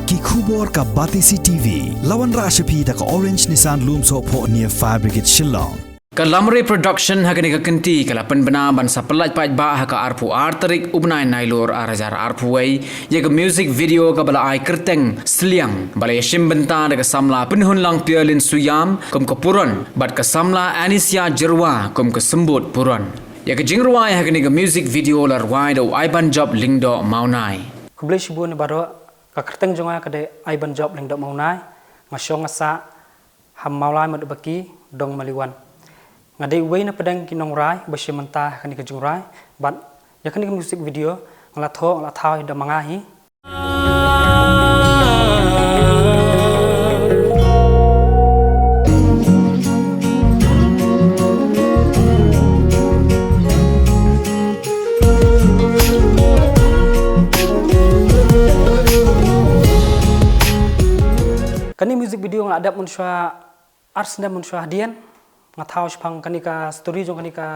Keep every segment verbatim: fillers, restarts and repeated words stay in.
Ki khubor ka Batesi T V. La wanrah sha phi da ka Orange Nissan Lumsohphoh near Fire Brigade Shillong. Ka Lamre Production ha kane ka kynti ka la pynbna ban sa pyllait paidbah ha ka arphew ar tarik u bnai Nailur ar hajar arphew wei ïa ka music video kaba la ai kyrteng Sliang, ba la ïashim bynta da ka samla Pynhunlang Pialin Suyam kum ka Puron bad ka samla Anisia Jyrwa kum ka Symbud Puron. Ïa ka jingrwai ha kane ka music video la rwai da u Aibanjop Lyngdoh Mawnai. Khublei shibun baroh, ka kyrteng jong nga ka dei Aibanjop Lyngdoh Mawnai, nga shong nga sah ha Mawlai Madubaki, Dong Maliwan. Nga dei uwei na pdeng ki nongrwai ba shim bynta ha kane ka jingrwai, bad ïa kane ka music video nga la thoh, nga la thaw da ma nga hi. Kane music video nga la dep mynshuwa ar snem mynshuwa hadien. Nga thaw shaphang kane ka story jong kane ka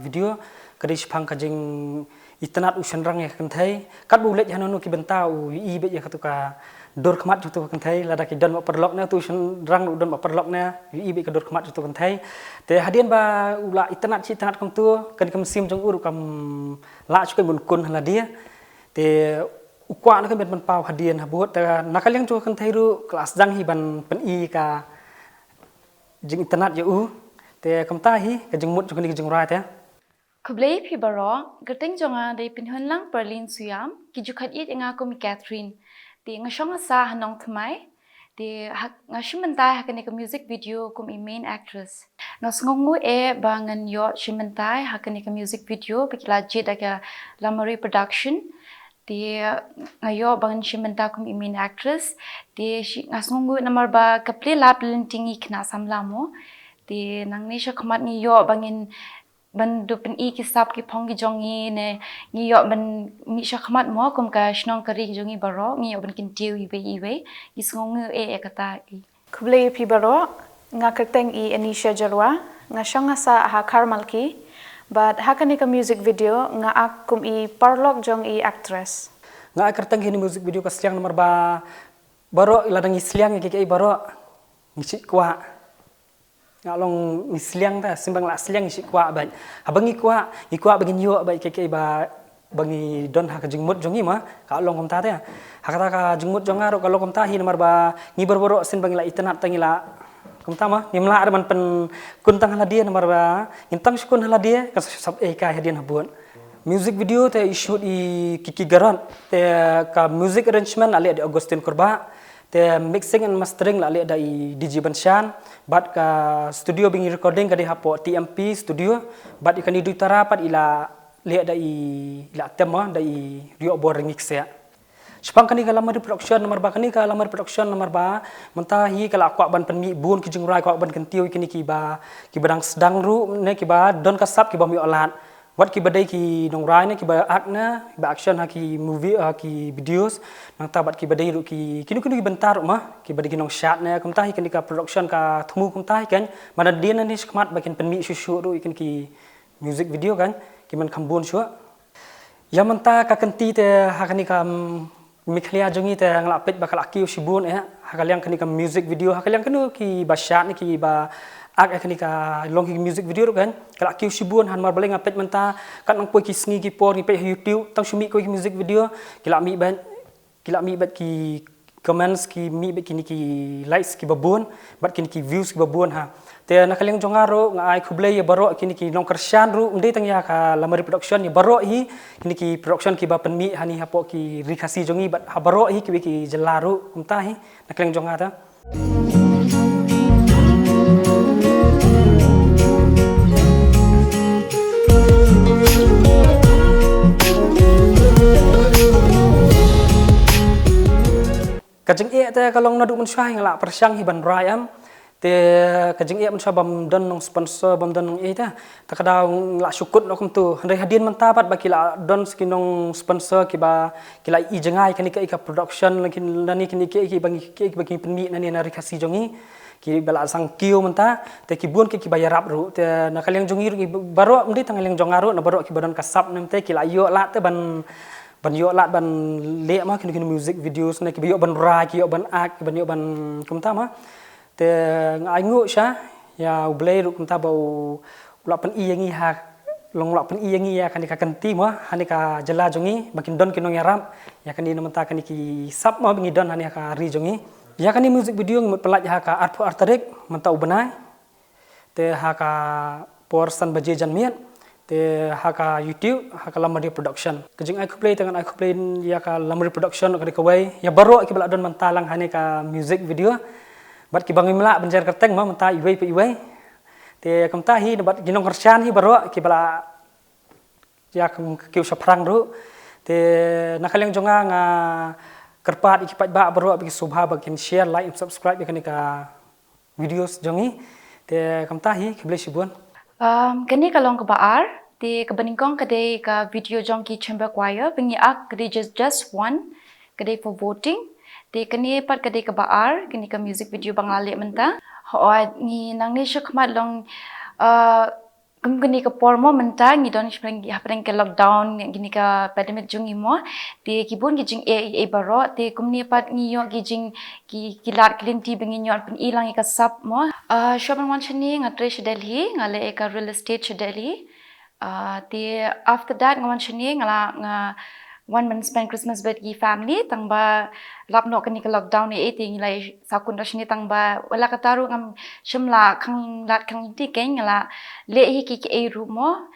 video, ka dei shaphang ka jingitynnad u shynrang ïa ka kynthei. Katba u leit hano hano ki bynta u ïohi beit ïa katu ka dur khmat jong katu ka kynthei, lada ki don ba paralok ne, utu u shynrang u don ba paralok ne, u ïohi beit ka dur khmat jong katu ka kynthei. Te hadien ba u la itynnad shi itynnad kumtu, kane ka mynsiem jong u ruh kam lah shuh ban kun ha lade. Te u kwah na ka met ban paw hadien habud, te na ka liang jong ka kynthei ruh ka la sdang hi ban pyni ka jingitynnad ïa u. Te kumta hi ka jingmut jong kane ka jingrwai te. Khublei phi baroh, kyrteng jong nga dei Pynhunlang Perlin Suyam, ki ju khot ïa nga kum i Catherine. Te nga shong nga sah ha Nongthymmai. Te ha, nga shim bynta ha kane ka music video kum i main actress. Nga sngewnguh eh ba ngan ïoh shim bynta ha kane ka music video ba ki la jied da ka Lamari Production. Te nga ïoh ba ngan shim bynta kum i main actress. Te shi, nga sngewnguh namar ba ka plie lap lynti ngi khynnah samla mo. Te nangne shakhmat ngi ïoh ba ngin ban duh pyni ki sap ki phong ki jong ngi ne, ngi ïoh ban mih shakhmat mo kum ka shnong ka ri ki jong ngi baroh, ngi ïoh ban kyntiew iwei iwei. Ngi sngewnguh eh ïa kata hi. Khublei phi baroh, nga kyrteng i Anisha Jyrwa, nga shong nga sah ha Kharmalki, bad ha kane ka music video nga act kum i paralok jong i actress. Nga ai kyrteng ha kane ka music video ka Sliang namar ba baroh lada ngi sliang ïa kiei kiei baroh ngi shu kwah. Nga long ngi sliang te, symbai la sliang ngi shu kwah bad haba ngi kwah, ngi kwah ba ngin ïoh bad kiei kiei ba ba ngi don ha ka jingmut jong ngi ma, ka long kumta te. Ha kata ka jingmut jong nga ruh ka long kumta hi namar ba ngi baroh baroh symbai la itynnad te ngi la kumta ma, ngim lah ruh ban pynkun tang ha lade namar ba ngin tang shu kun ha lade kan sap ei kai hadien habud. Music video te i shoot i Kiki Garot, te ka music arrangement la leh da Augustine Kurbah, te mixing and mastering la leh da i D J Banshan, bad ka studio ba ngi recording ka dei hapoh T M P studio, bad i kane Duitara pat i la leh da i, i la tem da i Riohbor Ryngi Kseh. Shaphang kane ka Lamari Production namar ba, kane ka Lamari Production namar ba mynta hi ka la kwah ban pynmih bun ki jingrwai, kwah ban kyntiew ïa kine kiba, kiba dang sdang ruh ne kiba don ka sap kiba ym ïoh lad. Wat kiba dei ki nongrwai ne kiba act ne, kiba action ha ki movie, ha ki videos. Nangta bad kiba dei ruh ki, kino kino ki bynta ruh ma, kiba dei ki nongshad ne, kumta hi kane ka production ka thmu kumta hi kan. Mada dien ne shakhmat ba kin pynmih shuh shuh ruh ïa kine ki music video kan, ki man kham bun shuh. Ïa mynta ka kynti te ha kane ka, mm, Meghalaya jong ngi te nga la peit ba ka la kiew shibun eh, ha ka liang kane ka music video, ha ka liang kano kiba shad ne kiba act eh kane ka long ki music video ruh kan, ka la kiew shibun, namar balei nga peit mynta, kat nang poi ki sngi ki por ngi peit ha YouTube, tang shu mih kawei ki music video, ki la mih ban ki la mih bad ki comments, ki mih bad kine ki likes kiba bun, bad kine ki views kiba bun ha. Te na ka liang jong nga ruh nga ai khublei ïa baroh kine ki nongkyrshan ruh, ym dei tang ïa ka Lamari Production, ïa baroh hi kine ki production kiba pynmih hani hapoh ki ri Khasi jong ngi bad ha baroh hi kiwei ki jylla ruh kumta hi, na ka liang jong nga te. Ka jingeh te ka long naduh mynshuwa hi nga la pyrshang hi ban rai em. Te ka jingeh mynshuwa bym don nong sponsor, bym don nong ei te. Te ka daw nga la shu kut noh kumtu. Hynrei hadien mynta pat ba ki la don sa ki nong sponsor kiba ki la ïohi jngai kane ka, ka production, lane kine ki, kiba ngi, kiba ngi pynmih nane na ri Khasi jong ngi. Kiba la sdang kiew mynta, te ki bun ki, kiba ïarap ruh, te na ka liang jong ngi ruh baroh, ym dei tang ka liang jong nga ruh, na baroh kiba don ka sap ne te ki la ïoh lad te ban ban ïoh lad ban leh ma kine kine music videos ne, kiba ïoh ban rai, ki ïoh ban act, ban ïoh ban kumta ma. Te nga ai nguh sha ïa U Blei ruh kumta ba u la pyni ïa ngi ha, long la pyni ïa ngi ïa kane ka kynti ma, ha kane ka jylla jong ngi ba kin don ki nongïarap ïa kane, namar kane ki sap ma ba ngi don ha kane ka ri jong ngi. Ïa kane music video ngi mut pyllait ha ka arphew ar tarik mynta u bnai. Te ha ka por san baje janmiet, te ha ka YouTube, ha ka Lamari Production. Ka jingai khublei te ngan ai khublei ïa ka Lamari Production, ka dei kawei ïa baroh kiba la don mynta lang ha kane ka music video. Bad kiba ngim lah ban jer kyrteng ma mynta iwei pa iwei. Te kumta hi, bad ki nongkyrshan hi baroh kiba la ïa kum ka kiew shaphrang ruh. Te na ka liang jong nga, nga kyrpad ïa ki paidbah baroh ba ki sngewbha ba kin share, like and subscribe ïa kane ka videos jong ngi. Te kumta hi, khublei shibun. Um, kane ka long kaba ar, te kaba nyngkong ka dei ka video jong ki Chamber Choir, ba ngi ak ka dei just, just one, ka dei for voting. Te kane pat ka dei kaba ar, kane ka music video ba nga la leh mynta. Hooid, ngi nangne shakhmat long, uh, kum kane ka por mo mynta ngi don hapdeng, hapdeng ka lockdown, kane ka pandemic jong ngi mo. Te ki bun ki jingeh ei ei baroh, te kumne pat ngi ïoh ki jing, ki, ki lad ki lynti ba ngin ïoh pyni lang ïa ka sap mo. Ah, shuwa ban wan shane nga trei sha Delhi, nga leh ïa ka real estate sha Delhi. Ah, te after that nga wan shane nga la, nga wan ban spend Christmas bad ki family, tang ba lap noh kane ka lockdown ei ei te ngi la ïa sakut noh shane, tang ba wat la katta ruh ngam shym la khang lad khang lynti, keiñ nga la leh hi ki, ki ei ruh mo.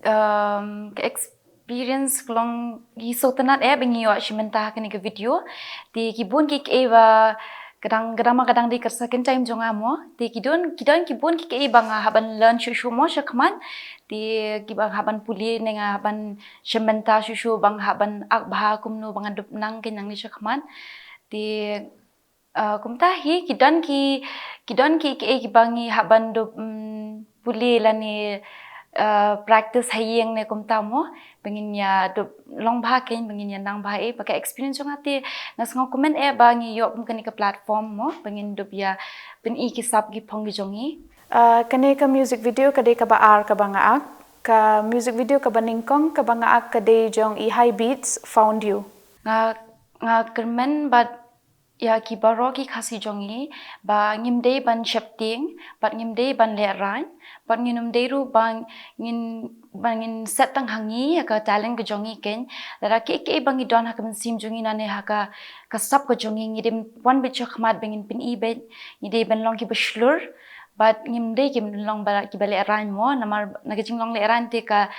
Um, ka experience ka long ngi sngewtynnat eh ba ngi ïoh shim bynta ha kane ka video. Te ki bun ki, kiei ba ka dang, ka dang ma ka dang dei ka second time jong nga mo. Te ki don, ki don ki bun ki, kiei ba nga hap ban learn shuh shuh mo shakhmat. Te kiba nga hap ban pule ne nga hap ban shim bynta shuh shuh ba nga hap ban ak bha kumno ba ngan dup nang keiñ nangne shakhmat. Te, uh, kumta hi ki don ki, ki don ki, kiei kiba ngi hap ban dup, mm, pule lane, uh, practice ha ïing ne kumta mo. Ba ngin ïa dup long bha keiñ, ba ngin ïa nang bha eh, ba ka experience jong nga te nga sngewkmen eh ba ngi ïoh kum kane ka platform mo, ba ngin dup ïa pyni ki sap ki phong ki jong ngi. Ah, kane ka music video ka dei kaba ar kaba nga ak. Ka music video kaba nyngkong kaba nga ak ka dei jong i High Beats, Found You. Nga, nga kyrmen bad ïa ki baroh ki Khasi jong ngi ba ngim dei ban sheptieng, bad ngim dei ban lehraiñ, bad ngin ym dei ruh ba ngin, ba ngin set tang ha ngi ïa ka talent ka jong ngi keiñ. Lada kiei kiei ba ngi don ha ka mynsiem jong ngi nane ha ka, ka sap ka jong ngi, ngi dei wan beit shakhmat ba ngin pyni beit, ngi dei ban long kiba shlur, bad ngim dei kim long ba kiba lehraiñ mo, namar na ka jinglong lehraiñ te ka,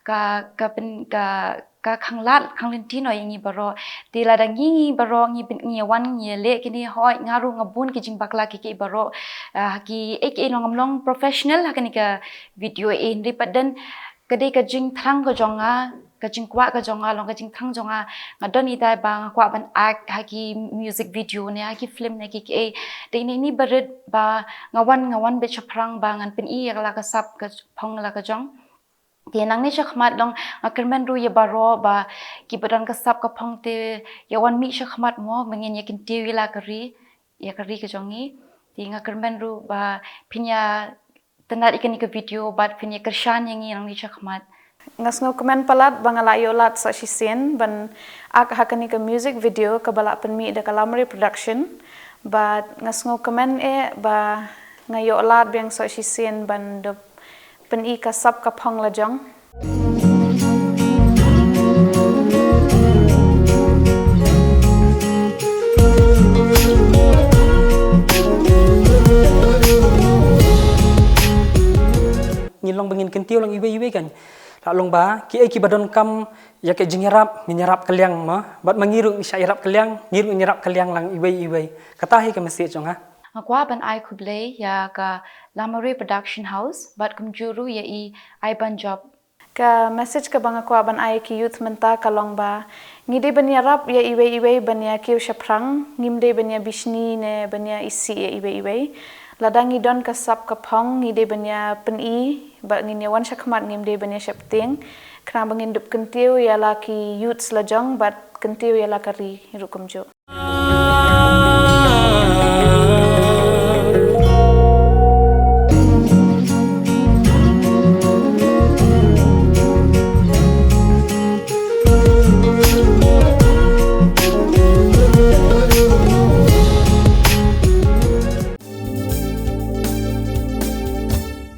ka, ka pyn, ka, ka khang lad khang lynti noh ïa ngi baroh. Te lada ngi, ngi baroh ngi pyn, ngi wan ngi leh kine, hooid nga ruh nga bun ki jingbakla kiei kiei baroh. Ah, kiei kiei long ngam long professional ha kane ka video eh, hynrei pat don ka dei ka jingthrang ka jong nga, ka jingkwah ka jong nga, long ka jingthrang jong nga, nga don ita ba nga kwah ban act ha ki music video ne ha ki film ne kiei kiei. Te ine ine barit ba nga wan, nga wan beit shaphrang ba ngan pyni ïa la ka sap ka phong la ka jong. Te nangne shakhmat long nga kyrmen ruh ïa baroh ba kiba don ka sap ka phong te ïa wan mih shakhmat mo, ba ngin ïa kyntiew ïa la ka ri, ïa ka ri ka jong ngi. Te nga kyrmen ruh ba phin ïa tynnad ïa kane ka video bad phin ïa kyrshan ïa ngi nangne shakhmat. Nga sngewkmen palat ba nga la ïoh lad sa shisien ban ak ha kane ka music video kaba la pynmih da ka Lamre Production. Bad nga sngewkmen eh ba nga ïoh lad biang sa shisien ban dup pyni ka sap ka phong la jong. Ngi long ba ngin kyntiew lang iwei iwei kan. La long ba kiei kiba donkam ïa ka jingïarap, ngin ïarap kylliang ma. Bad ma ngi ruh ngi shah ïarap kylliang, ngi ruh ngin ïarap kylliang lang iwei iwei. Kata hi ka message jong nga. Nga kwah ban ai khublei ïa ka Lamare Production House bad kumjuh ruh ïa i Iban Job. Ka message kaba nga kwah ban ai ki youth mynta ka long ba ngi dei ban ïarap ïa iwei iwei ban ïa kiew shaphrang, ngim dei ban ïa bishni ne ban ïa isih ïa iwei iwei. Lada ngi don ka sap ka phong ngi dei ban ïa pyni ba ngin ïa wan shakhmat, ngim dei ban ïa sheptieng. Khnang ba ngin dup kyntiew ïa la ki youths la jong bad kyntiew ïa la ka ri ruh kumjuh.